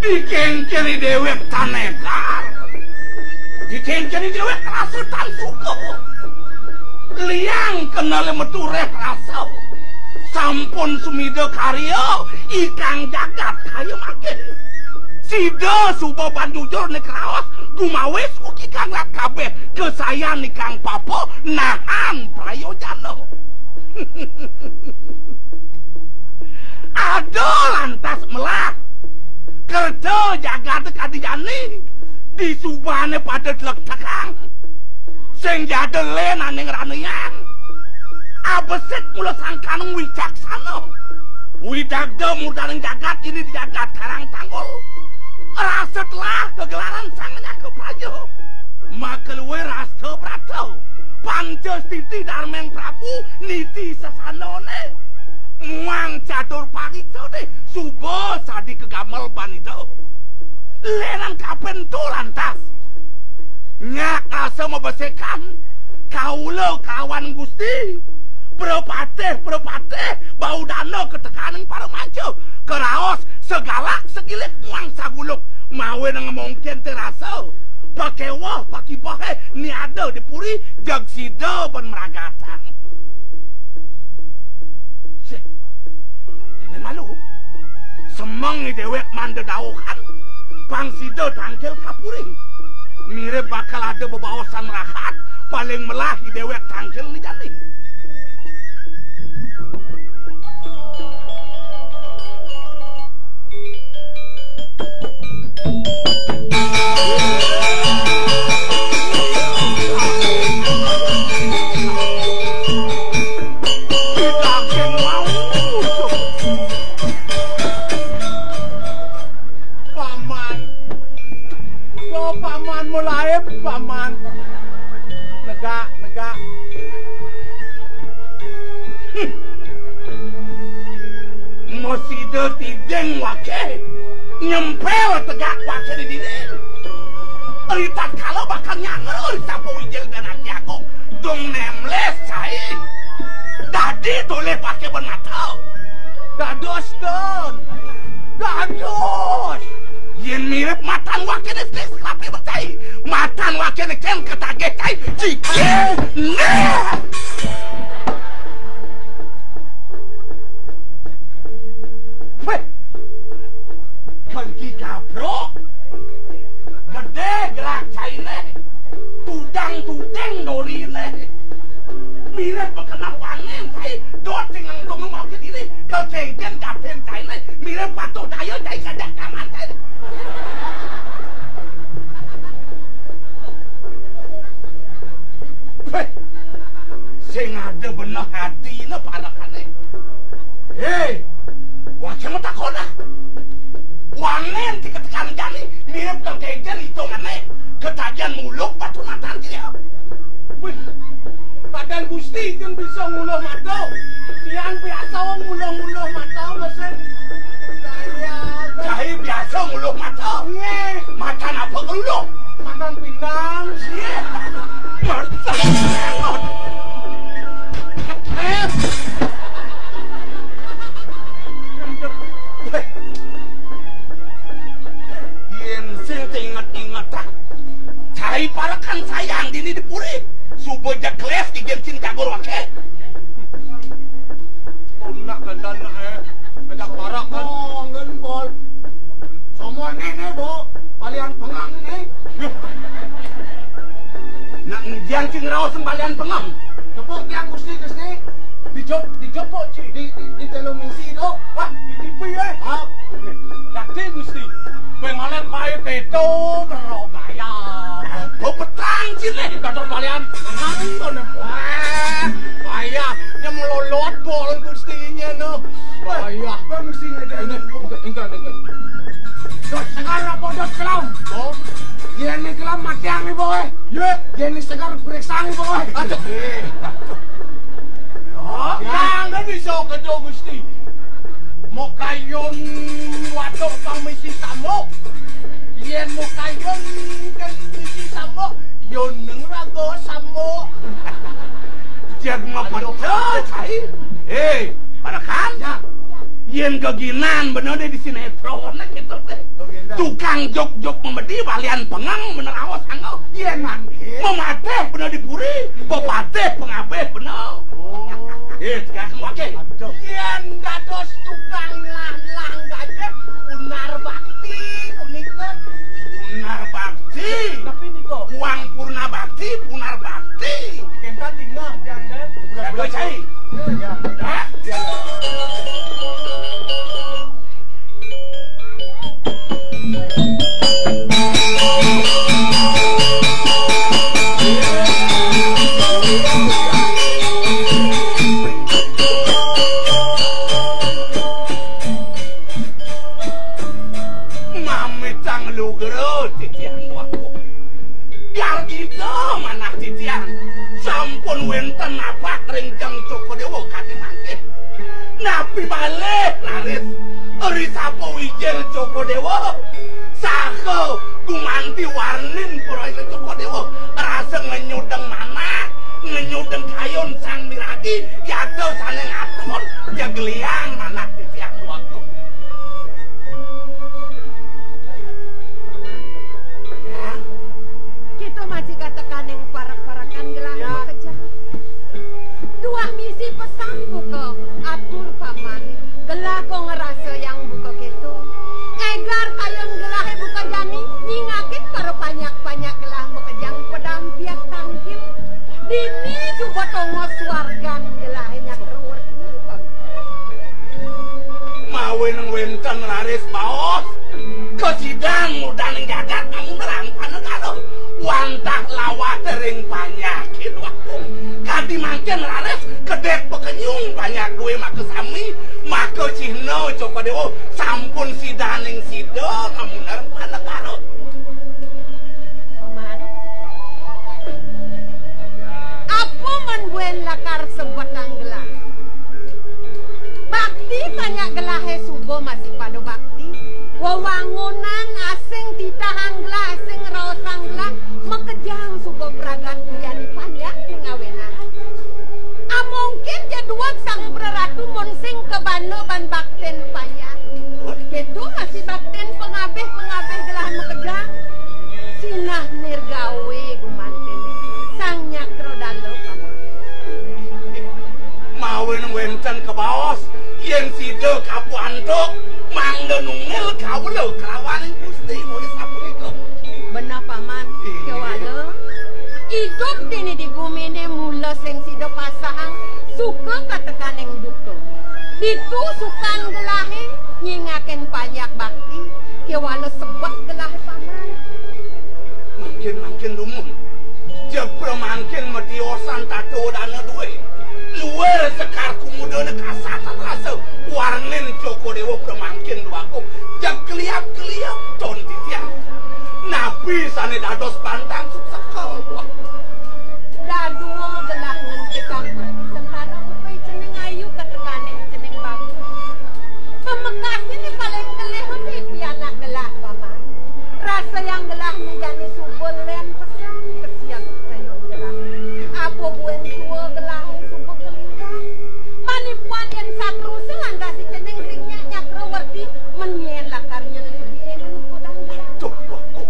Dikengkeni dewek tan egar. Dikengkeni dewek rasa tan suka. Liang kenale metu reh rasa. Sampun sumida karya ikang jagat kaya mangkin. Sida suba ban jujur ning kraos, gumawis ugi kang lat kabeh kasayan ikang papa nahan prayojana. Ada lantas melah kerta jagate kadi jani, disubane pada dlektekang. Sing jada len aning ranian. Abesit mula sangkaning wicaksana. Widagda murdaning jagat ini di jagat Karang Tanggul. Rasa telah kegelaran sang nyaka praja. Maka luwih rasa brata. Panca stiti darmeng Prabu niti sasanane. Muang catur pariksa deh suba sadi kegamel banida. Lenan kapen tu lantas. Nyak rasa mabesikan. Kaula kawan Gusti. Prapatih, prapatih, bau dana ketekaning para manca. Keraos segalak segilik muang saguluk. Mawe nang mungkin terasa. Pakewah, pakibahe, ni ada di puri, jag sida ban meragatang. Sih, ini malu. Semeng ni dewek manda dauhan, pang sida tangkil kapuri. Mirip bakal ada bebaosan rahat, paling melah ni dewek tangkil ni jani. Paman. Yo, paman, mulai, paman. Negak, negak. Hmm. Masida tiding wake. Nyempel tegak wake di dinding. Ri tatkala bakal nyangru ri sapu wijil dan ati agung. Dong nemles cai. Dadi toleh pake benata. Dados, Don. Dados. Yen mirip matan wakene sing serapi becai. Matan wakene cen ketagih cai. Ciki. Nih. Weh. Kengki gabrok. Gedé gerak caine. Tudang tuding dorine. Mirip bekenang wangen cai. Dot sing nang dong mau ke diri. Kekengken gaben caine. Mirip patuh daya cai kajak kaman cai. Weh. Sing ada beneh atine parekane. Hei, wajah mata kona. Wangen diketekan jani mirip kang kencen hitungane. Ketagihan muluk batu matan dia. Wih, badan Gusti kan bisa nguluh mata. Siang biasa nguluh-nguluh mata mesin. Parekan sayang dini di puri. Suba jekles ijen cin jagur wake. Anak gandan, eh. Ajak parak kan. Oh, ngen bol. Semua nene, Bo. Balian pengang nene. Nak ngijan cing raos balian pengang. Tepuk tiang Gusti, Gusti. Dijop, dijopok, Ci. Di, di, di telung misi, Dok. Wah, di T V, eh. Ah. Dadi, Gusti. Pengolen bae keto, merok gaya. Kok petang, Ci, nih? Kados balian pengang, to, nem. Wah, gaya. Nya melolot bol Gustinya, no. Wah, iya. Apa Gusti ngedek? Ini, enggak, enggak, enggak. Dot segar apa dot kelam? Oh. Yen ning kelam matiang nih, boy. Ye. Yen ning segar periksa nih, boy. Aduh. Oh, ya. Nang kan bisa kedo Gusti. Mau kayun watuk kang misi samuk. Yen mau kayun kang misi samuk, yo neng raga samuk. Jad ngapa cai? Eh, parekan? Ya. Yen geginan bener deh di sinetron gitu deh. Tukang jok-jok memedi balian pengang bener awas anggo. Yen mangke. Memateh bener di puri, pepateh pengabeh bener. Oh. Eh, tegas wake. Aduh. Yen dados tukang lah-lah gajah, punar bakti punika. Punar bakti. Tapi nika. Uang purna bakti, punar bakti. Kenta tinggal, jangan. Aduh, cai. Ya, ya. Hah? Ya, ya. Mamitang lugra titiang tuaku. Biar ida manah titiang sampun wenten napak ring Jeng Cokodewa kadi mangkin. Napi malih raris ri sapa wijen Cokodewa saha gumanti warnin para Cokodewa rasa ngenyudeng manah, ngenyudeng kayun sang miragi, yata sane ngaton, jegeliang manah titiang tuaku. Kita masih katekaning parek-parekan gelah makejang. Tuah misi pesan buka atur pamane. Gelah kok ngerasa yang buka keto. Kegar kayun gelahe buka jani, nyingakin para panyak-panyak gelah makejang pedampiah tangkil. Dini coba tongos wargan gelahe nyakruwer. Mawinang wenten raris baos, kasidan mudaning jagat amun nerang panegara. Wantah lawat ring panyakin wakung. Kadi mangkin raris kedek pekenyung panyak duwe makasami, maka cihna Cokodewa sampun sidaning sida amun nerang panegara. Paman. Apa man buen lakar sebetang gelah? Bakti tanya gelahe suba masih pada bakti. Wewangunan asing titahang gelah, asing raosang gelah, makejang suba pragat menjadi panjak ngawenan. Amongkin ja duweg sang praratu mun sing kabana ban bakten panjak. Keto masih bakten pangabih-pangabih gelahan makejang. Sinah nirgawe gumantene sang nyakra dala paman. Mawin wenten kabaos yen sida kapuantuk mangda nungil kawula kalawaning Gusti mulih sapunika. Benah paman, kewala. Idup dini di gumine mula sing sida pasahang suka katekaning duka. Ditu sukan gelahe nyingakin panjak bakti, kewala sebet gelahe paman. Mangkin-mangkin dumun. Jebra mangkin matiosan tato dana duwe. Luwir sekar kumudana kasatan rasa warnin Cokodewa pramangkin duaku. Jeg keliap-keliap ton titiang. Napi sane dados bantang sukseka. Dadua gelah ngentikang sentana mupai cening ayu katekaning cening bagus. Pamekasne paling kelih udi pianak gelah paman. Rasa yang gelah ne jani suba len pesan kesian kayun gelah. Apa buen tua gelah suba keliwat. Manipuan yen satru selantas cening ring nyak nyakrawarti menyen lakar nyelidiki enen kudang gelah. Tuh, tuh, tuh.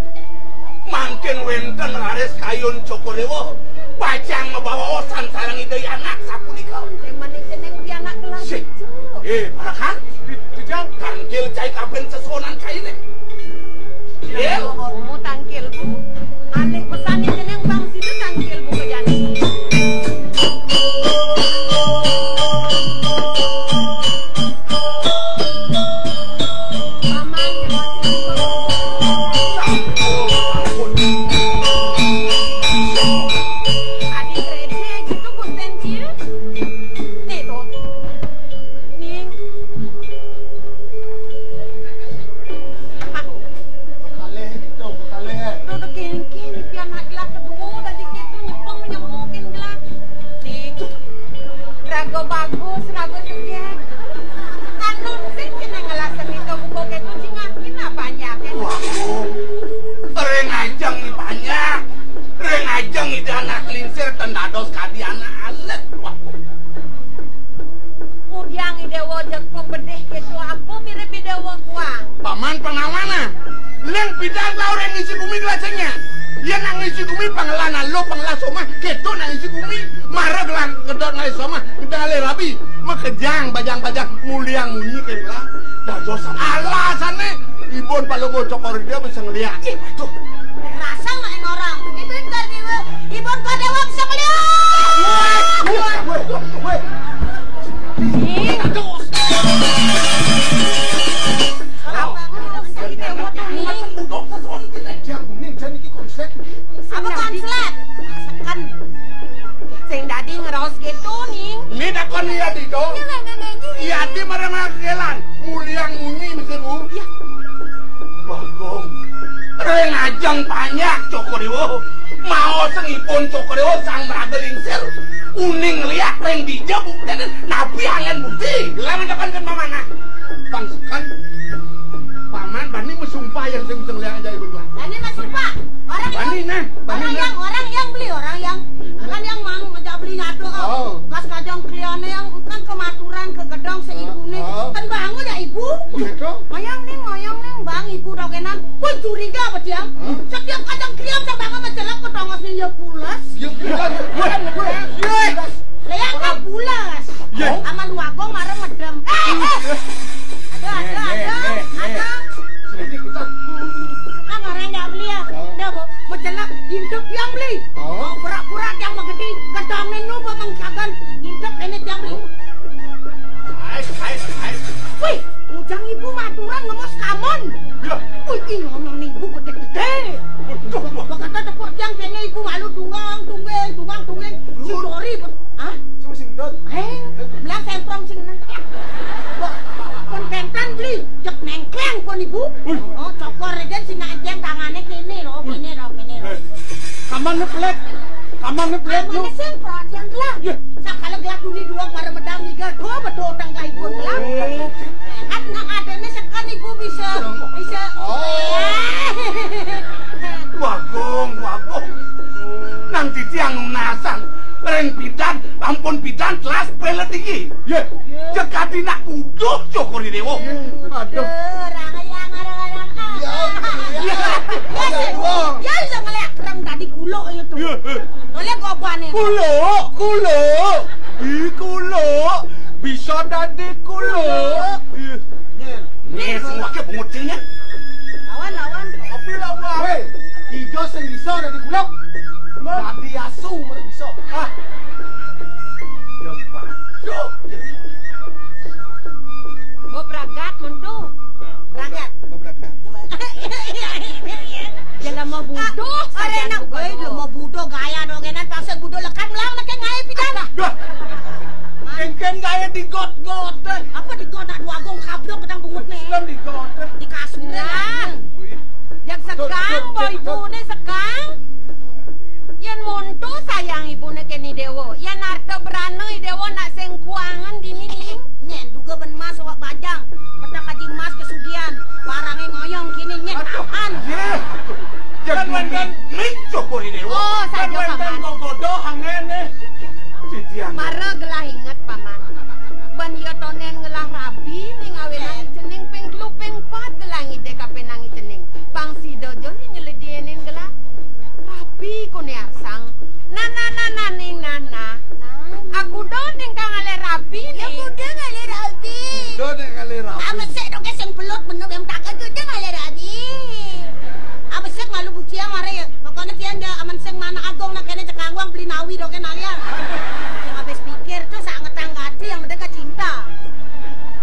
Mang Yén wénten raris kayun Cokor Déwa, pacang mabaosan sareng Ida anak sapunika. Demen jeneng pianak gelah. Sih. Eh, parekan? Tangkil cai kabén sesonan cainé. Cil. Mu tangkil, Bu. Alih pesan jeneng bang sida tangkil, Bu, kejani. Paman, adi gereja gitu, Gusten Cil. Nih, tuh. Ning. Kalih, tuh, kalih. Tuh, tuh, kini, kini, pian anak gelah kedua, dadi gitu, nyepeng, nyemuk, kini gelah. Ning. Raga bagus, raga tegeh. Anu sing kena ngelasan itu buku ketu sing ngerti apa aja, kan? Wah, ring ajeng panjak. Ring ajeng ida anak lingsir ten dados kadi anak alit. Wah. Mudiang Idewa jeg pembedih ketu apa mirip Idewa kuang. Paman pengawana. Ling pidan lah orang isi bumi gelasnya. Yén nang isi bumi pangelanan lo pangelas omah, ketu nang isi bumi mara gelang ngedot ngalih somah, ngedot ngalih rabi, makejang bajang-bajang, muliang munyi kén gelang. Dados alasané ibun Palungguh Cokor Ida bisa ngeliak. Ih, waduh. Rasa main orang. Ibun Kodewa, ibun Kodewa bisa ngeliak. Woi, woi, woi, woi. Ih, aduh. Apa? Apa konslet? Sing dadi ngeros gitu, Ning. Ini takon iya, Dito. Iya, iya, iya, iya. Iya, di marang kelan. Muliang munyi mesti, Bu. Iya. Bagong. Ring ajeng panjak Cokor Déwa. Maosang ipun Cokor Déwa sang meraga lingsir. Uning liak ring dija buktene napi angen bukti. Gelang tekan kan mamana. Bang Sekan. Paman bani mesumpah yang sing sing liang aja ibu gua. Bani mesumpah. Orang bani yang, nah, bani orang nah. Yang, orang yang beli, orang yang kan yang mang ngejak beli nyatu. Oh. Gas kajang kliane yang kan kematuran ke gedong seibune. Oh. Kan bangun ya ibu. Gitu. Mayang ning, mayang ning, bang ibu dogenan. Pun curiga apa dia? Hmm? Setiap kajang klian saya bangun mencelak ke tongos nih ya pulas. Ya pulas. Pulas. Leak kan pulas. Iya. Aman wago marang medem. Eh, eh. Ada, ada, ada. Ada. Kan orang nggak beli ya. Udah, Bu. Mau jenak, induk yang beli. Oh. Mau pura-pura yang mengerti. Kedangan lu, Bu, Bang Sagan. Induk ini yang beli. Ais, ais, ais. Wih, ujang ibu maturan ngemos kamon. Iya. Wih, ini ngomong ibu gede-gede. Waduh, waduh. Kata tepuk tiang kene ibu malu dungang, tunggang, dungang, tunggang. Sudori, Bu. Hah? Sing sing dot. Eh, belah semprong sing nang. Wah, kon kentang beli, jek nengkleng kon ibu. Wih. Oh, Cokor Déwa sing nak entiang tangane kene lho, kene lho, kene lho. Eh, kamane pelet? Kamane pelet lu? Kamane sing perhatian lah. Iya. Sakala gelah duni dua mara medang niga dua betul utang kaipun lah. Oh. Kan nak adene sekan ibu bisa, bisa. Oh. Bagong, bagong. Nang titiang nunasan, ring pidan, ampun pidan telas pelet iki. Yé. Jekati nak buduh Cokor Déwa. Aduh. Orang yang orang-orang. Ya, ya. Ya, ya. Ya, ya, ya, ya, ngeliat kerang tadi kuluk itu. Ya, ya. Oleh gobane. Kuluk, kuluk. Ih, kuluk. Bisa dadi kuluk. Ih. Nih, semua ke bocilnya. Lawan, lawan. Tapi lawan. Weh, ijo sing bisa dadi kuluk. Dadi asu mesti bisa. Ah. Yo, Pak. Yo. Mbok pragat mentu. Nah, pragat. Mbok pragat. Jelema buduh, ah, sajan enak, buka weh, dulu. Jelema buduh gaya dong, enak, tasik buduh lekan, melang, lekan, ngae pidan. Dah. Engken gaya digot-got, eh. Apa digot, nak dua gong kablok, ketang bungut, nih. Kan digot, eh. Di kasur, nah. Wih. Yang segang, betul, betul, betul. Ibu nih segang. Yen monto sayang ibune keni Dewa, yen arta brana Dewa nak sing kuangan dini ning. Nyen duga ben mas awak bajang, petak aji mas kesugihan, barange ngoyong kini nyen tahan. Yeh. Kan wenten ming syukuri Dewa. Oh, kan saja wenten paman. Gogodo angene. Sitian. Mara gelah inget paman. Ben iya tonen ngelah rabi ning awenang cening ping telu ping pat gelah ngide kapenang cening. Pang sida jo ning nyeledianin gelah. Tiang mari, pokokné tiang ja amen sing manah agung nak kéné cekangguang beli nawi doké nalian. Sing habis pikir tuh sangetang gati yang medé ka cinta.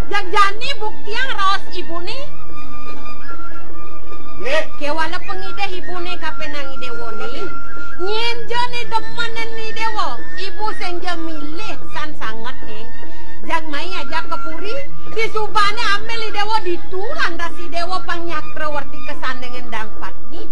Yang jani buktiang raos ibuné. Nggih. Kéwala pengidih ibuné kapenang I Déwa né. Nyén ja né demenan I Déwa, ibu sing ja milih san sanget né. Jag mai ajak ka puri, disubané ambil I Déwa ditu lantas I Déwa pang nyakrawarti kasandengin Dang Patni.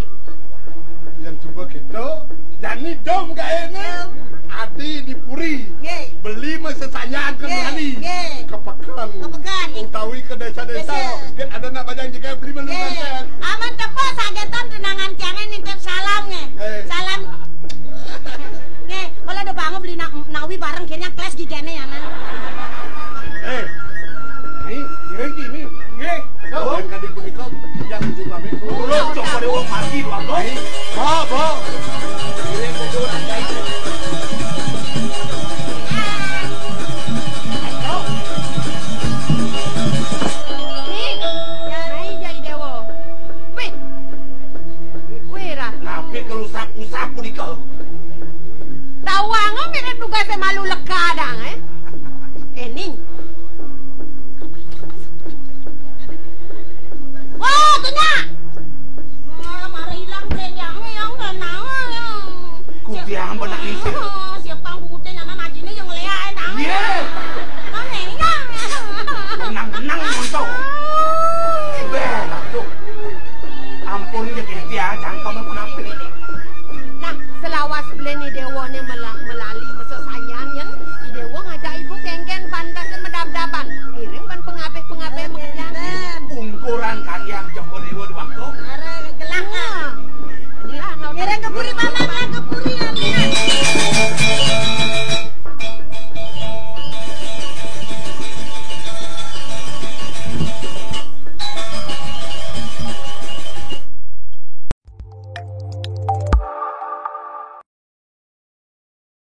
Yén suba kéto, jani dom gaéné. Adi di puri. Nggih. Beli mah sesayaan kan Nggih, nani. Nggih. Ka peken. Ka peken. Utawi ka désa-désa. Désa. Gén ada nak bajang jegég beli mah Nggih. Aman tepa sagétan tunangan tiangé nitip salam nggih. Nggih. Salam. Nggih, kalau ada bangun beli na-, nawi bareng kayaknya kelas gigéné ya, Nan. Eh. Ini, ini, ini. Nggih. Lawan kadé punika, tiyang nuju pamit. Kula cok pada wong mati, Pak Bos. Bo, bo. Ngiring kudu nang jahit. Nih, nyai Jai Déwa. Wih. Wih, Ratu. Napi kelusap-usap punika? Tawang mirip tugasé malu lekadang.